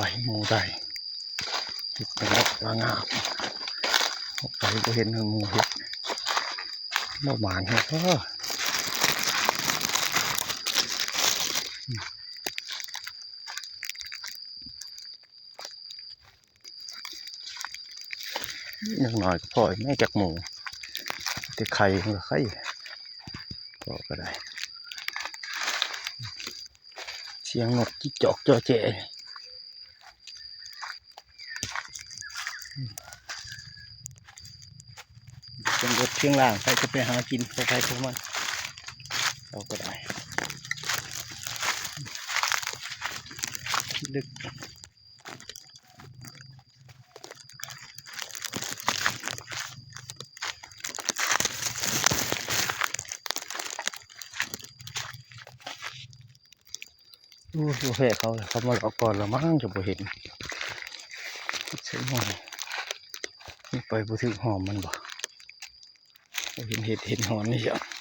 ໄປໝູ່ໄດ້ ເຮັດເປັນດອກລະງາມ ອອກໄປບໍ່ເຫັນໝູ່ເຮັດ ບໍ່ໝານເຮັດ ເອີ ຢ່າງໜ້ອຍກໍພໍແມ່ຈັກໝູ່ ແຕ່ໄຂ່ມັນກໍໄຂ່ ພໍກໍໄດ້ ສຽງນົກຈິກຈອກຈໍແຈ ສຽງລົດສຽງລາງ ໃຜກໍໄປຫາກິນຂອງໃຜຂອງມັນ ເຮົາກໍໄດ້ ລຶກ ໂອ້ຍ ບໍ່ແພ້ເຂົາ ເຂົາມາເລາະກ່ອນລະມັ້ງ ຈະບໍ່ເຫັນ ໃສ່ໝໍ້ ໄປບໍ່ຖືກຫອມມັນບໍ່ ບໍ່ເຫັນເຫັດເຫັນຫອມນີ້ຈ້ະ.